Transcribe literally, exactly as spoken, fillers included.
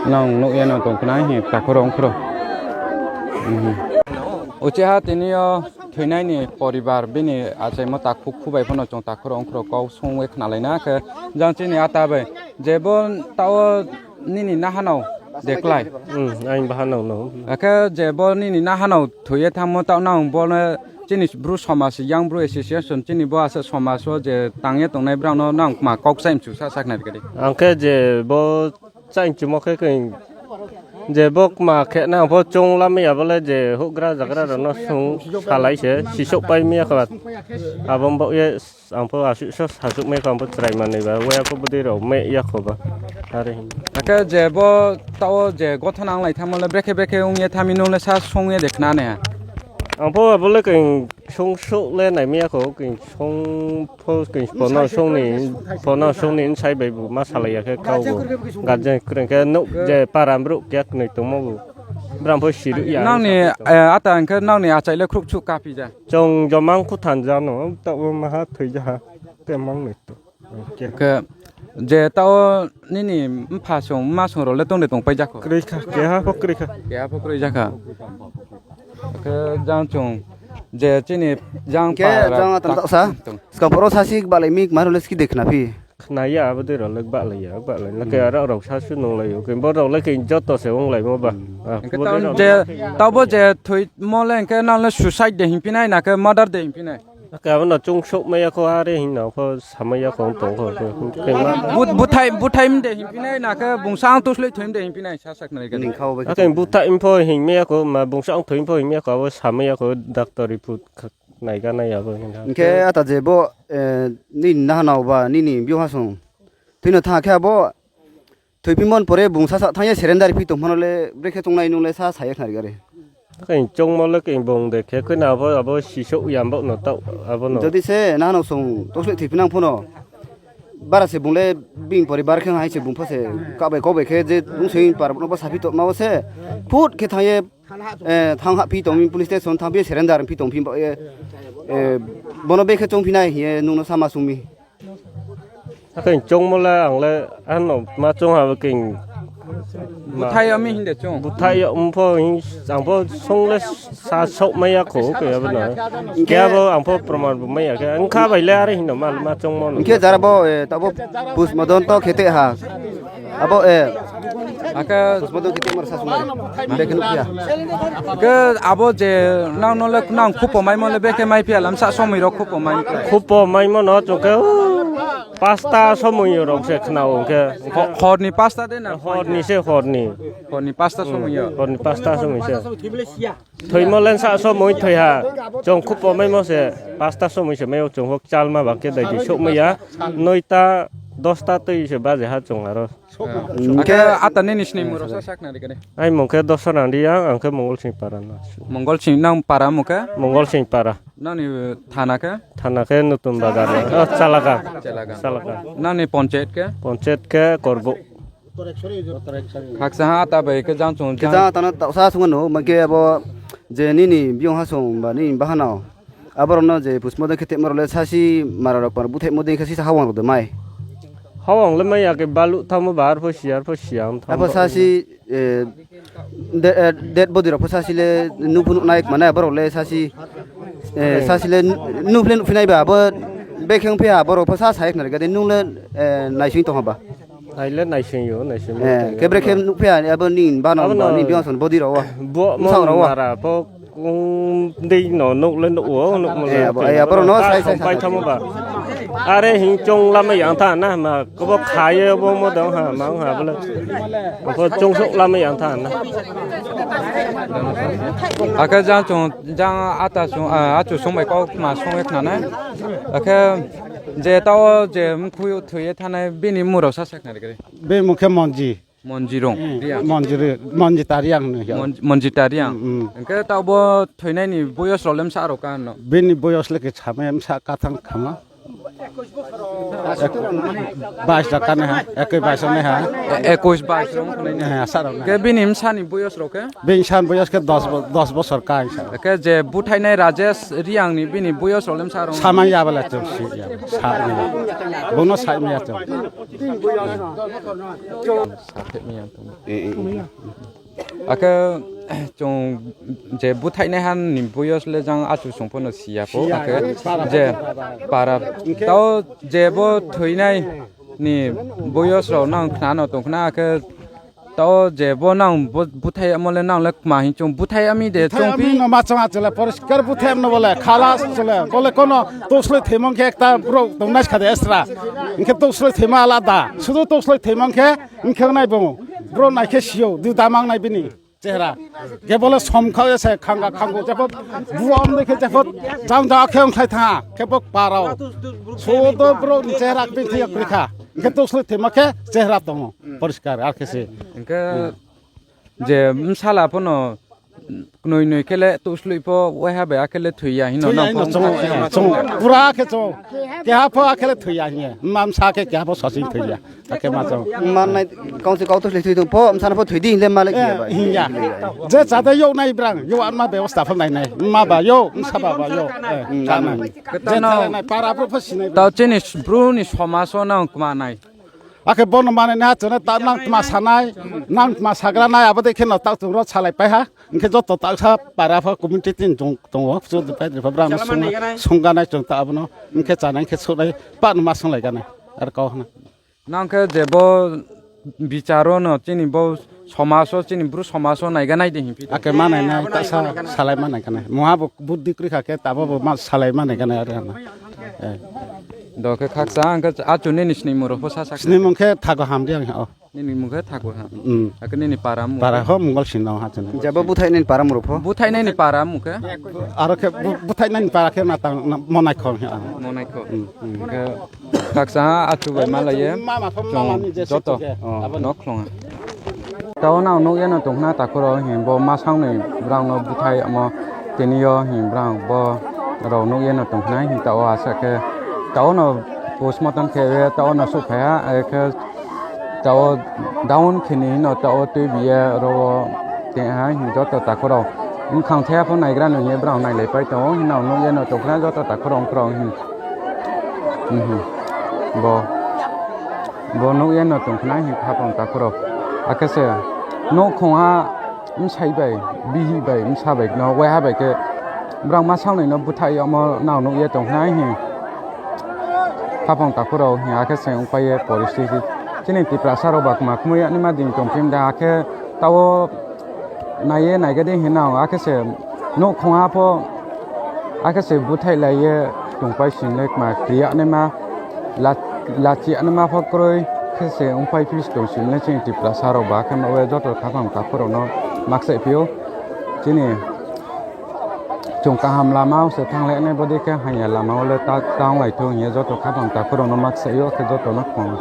Nang nuh ye no tong khna hi takhu rao ongkhro. Uchiha tini yo thoinai ni poribar bini achaimo takhu khu bai pho no chung takhu rao ongkhro kau sung ye khnalai na khe jang chini ata bai je bo taoh wo nini nahanao de klái. Aini bahanao no. Akhe je bo nini nahanao thoi ye thanngmo taoh nang bo no chini Bru somaj, Young Bru Association chini bo asa somaj wo je tang ye tongnai brao no nang kma kau kchaih mchu sa sakhnari khe di. Ang khe je bo kchaih mchumo khe khe je bo kma khe nang pho choung lamai ya bo le je houhgra zagra rao no sung salai se sisouhpai mi ya khe ba. Abo baoh ye ang pho asuh so sasuh mai khe ang pho chrai manoi ba, wai ya pho bodei rao mai ya kho ba. Are hing. Akhe je bo taoh wo je gothona onglai thanngmo le brekhe brekhe ong ye thanng mi nung le sa sung ye de khna nai ha. Ang pho abo le keng sung souh le nai mi ya kho, keng sung pho keng pho no sung ni, pho no sung ni nsai bai bu ma salai ya khe kau bu. Guardian kroi khe nouh je para brouh keha knoi tongmo bu. Brang pho siruh ya. Nang ni, ata hing khe nang ni achaih le khruhchuh kaphi ja. Chung jomang khu thanng ja no, taoh wo maha thoi ja ha. Khe mang noi to. Khe, je taoh wo nini mpha song, mma song rao le tong de tongpai ja kho? Kroi kha, keha pho kroi kha. Keha pho kroi ja kha. Khe jang chung, je chini jang khe para jang ata taoh sa. Skang poro sasi gbahlai mi kma rao le ski de khna phi. Khna ya, abo dei rao le gbahlai ya, gbahlai na khe aro rao sasu nunglai ou, khe bo rao le khe joto se onglaimo ba. Hing khe taoh bo je thoimo le hing khe nang le suicide de hingphi nai, na khe murder de hingphi nai? Akhe abo no chung souhmai ya kho, are hing no pho samai ya kho tong kho. Buthaih, buthaih mde hingphi nai, na khe bungsa ang tusloi thoi mde hingphi nai, sa sakhnari khe. Akhe buthaih pho hingmai ya kho, ma bungsa ang thoi pho hingmai ya kho, abo samai ya kho, doctor report naiga nai abo hing khe. Hing khe ata je bo, nini nahanao ba nini biong ha song thoi no thanng khe abo thoiphi mon pore bung sasa thanng ye surrender phi tongmo no le brekhe choungnai nung le sa sa ye khnari gari. Khe choungmo le khe bung de khe khe na abo, abo sisouh ya bo no taoh abo no. Jodi se nahanao song tusloi thoiphi nang pho no, bara se bung le bini poribar khe hai se bung pho se kabai kaubai khe je bung se para no bo saphi tongma wo se phut khe thanng ye, thanng hahphi tong mi police station thanngphi surrender phi tongphi ba ye, bo no bekhe choungphi nai hing ye nung no sama sung mi. Akhe choungmo le ang le ano ma choung ha bo khe. Buthaih ya mi hing de chung. Buthaih ya mpho hing, ang pho sung le sa souhmai ya kho khe abo no. Khe abo ang pho proman bu mai ya khe. Ongkha bai le are hing no ma, ma choungmo no. Hing khe jara bo, taoh bo postmortem to khe te ha. Abo, akhe postmortem khe te mar sa sung. Bekhe nuh ya. Khe abo je nang no le nang khupo maimo le bekhe maiphi ya lam sa somoi rao khupo mai. Khupo maimo no chung khe, pasta somoi rao se khna ong khe. Hor ni pasta de na? Hor ni se, hor ni. Hor ni pasta somoi yo. Hor ni pasta somoi se. Thoimo le sa somoi thoi ha. Chung khupo maimo se pasta somoi se mai ou, chung pho kchalma ba khe dai di souhmai ya. Noita, dosta tui se baje ha chung aro. Akhe ata nini sni mung rao sa sakhnari khe de. Aini mung khe Dosarang Reang, ang khe Mongol Sing para no. Mongol Sing, nang para mung khe? Mongol Sing para. Nang ni thana khe? Thana khe Nutun Bazar. Chalagang. Chalagang. Nang ni panchayat khe? Panchayat khe Korbouh. Khakcha ha ata bai khe jang chung khe jang. Jang ata no taohsa sung no, ma khe abo je nini biong ha song ba nini bahanao, abo rao no je postmortem khe temo rao le sasi mara rao kpar búthaihmo dei khe sisa hawang rao de mai. Hawang le mai ya khe baluh thanngmo ba, arpho si, arpho si ya thanng. Arpho sasi, dead body rao pho sasi le nuh pho nuh nai kma nai, abo rao le sasi, sasi le nuh phle nuhphi nai ba, abo bekhe ongphi ha, abo rao pho sa sa ye khnari khe de nung le naising tong ha ba. Nai le naising yo, naising. Khe brekhe nuhphi ha, abo ni bahanao, ni biong son body rao wo. Bo mara pho dei no nuh le nuh wo, nuh mo le abo rao no sai sai pai thanngmo ba. Are hing choung lamai ya thanng na, ma khe bo kha ye bo mo dong ha, ma ong ha bo le. Bo choung souh lamai ya thanng na. Akhe jang chung, jang ata sung, achu sung bai kau ma sung ye khna nai. Akhe je taoh wo je mkhui thoi ye thanngnai bini mung rao sa sakhnari khe de. Bini mung khe Monji. Monji Reang. Monji Reang. Monji Reang. Hing khe taoh bo thoinai ni boyos rao le bsa rao ka no? Bini boyos le khe samai bsa kathang khama. Bais rao kanaiha, ekoi bais rao naiha. Ekoi bais rao naiha. Khe bini bsa ni boyos rao khe? Bini bsa ni boyos khe dos bo-, dos bosor ka hing sa. Khe je búthainai Rajesh Reang ni bini boyos rao le bsa rao? Samai ya bale chung si ya. Sa ni. Bung no saimai ya chung. Akhe chung je búthainaiha ni boyos le jang achu sung pho no si ya pho, akhe je para tao je bo thoinai ni boyos rao nang khna no tong khna, akhe tao je bo nang búthai yamo le nang le kma hing chung búthai ya mi de chung phi no ma chung achu le poriskar búthai yamo no bole khalas chu le, bole kono tousloi thoimang khe ekta brouh tongnai skha de esra. Hing khe tousloi thoima alada, sudu tousloi thoimang khe, hing khe nai bung, brouh nai khe si ou, duda mang nai bini chehra. Khe bo le som khao ye se khangga khanggu jepho, bu om dei khe jepho, jang jang khe ongkhlai thanng ha, khe bo para wo. Sudu brouh ni chehra khe bini thing yo kroi kha. Hing khe tousloi thoima khe chehra tong ou, poriskar, ar khe se. Hing khe je bsala pho no knoi noi khe le tousloi pho waiha bai akhe le thoi ya hing no. Pura khe chung. Keha pho akhe le thoi ya hing ye. Mma bsa khe keha pho sasing thoi ya. Akhe ma chung. Mma nai kau se kau tousloi thoi tong pho, bsa no pho thoi di hing le ma le hing ya. Je chá de youh nai brang, youh anma bebosta pho nai nai. Mma ba youh, bsa ba ba youh. Chá nai. Je chá nai, para brouh pho si nai. Tao chini Bru ni somaj wo nang kma nai. Akhe bo no manai naiha chung no ta nang tma sa nai, nang tma sagra nai, abo dei khe no taoh chung ro salaipai ha. Hing khe joto taohsa para pho community tin chung tong ou, chu paidri pho brang no sungga nai chung ta abo no. Hing khe chá nai, hing khe souh nai, pah no ma sunglai ga nai. Ar kau hna. Nang khe je bo bichar wo no chini bo somaj wo, chini Bru somaj wo naiga nai di hing phi. Akhe manai nai, taohsa salai manai ga nai. Mungha bo buddi kroi kha khe, tabo bo ma salai manai ga nai, are hna. Do khe khakchang, ang khe achu nini snimung rao pho sasa. Snimung khe Thago Hamriang ha o. Nini mung khe Thago ha. Akhe nini para mung? Para ho Mongol Sing no ha chini. Je bo búthainai ni para mung rao pho? Búthainai ni para mung khe? Aro khe búthainai ni para khe na tang Monaikhong ha. Monaikhong. Khe khakchang ha achu bai malai ye. Chung joto no khlung ha. Tao nang nuh ye no tong khna takhu rao hing bo ma sangnoi brang no búthai yamo tini yo hing brang bo rao nuh ye no tong khna hing tao asa khe tao no postmortem khe ye tao no souhphai ha, akhe tao down khe ni no tao tuibi ye ro wo tei ha hing joto takhu rao. Bkhang thaiha pho naigra no hing ye brang nailaipai tong ou hing nang nuh ye no tong khna joto takhu rao ongkhrao hing. Bo, bo nuh ye no tong khna hing khaphang takhu rao. Akhe se nouhkhongha bsai bai, bihih bai, bsa bai no waiha bai khe brang ma sangnoi no búthai yagmo nang nuh ye tong khna hing khaphang takhu rao hing akhe se ongpai ye poristiti. Chini Tiprasa rao ba kma kmoi yagnaima ding tongphi de akhe tao nai ye naiga di hing nang akhe se nouhkhongha pho akhe se búthai lai ye tongpai sing le kma kri yagnaima, la-, lachi yagnaima pho kroi khe se ongpai phi tong sing le chini Tiprasa rao ba khe ma we joto khaphang takhu rao no makchaih phi ou. Chini chung kaham lama wo se thanng le nai bodei khe hanya lama wo le ta-, tanglai thou hing ye joto khaphang takhu rao no makchaih ou khe joto no kong.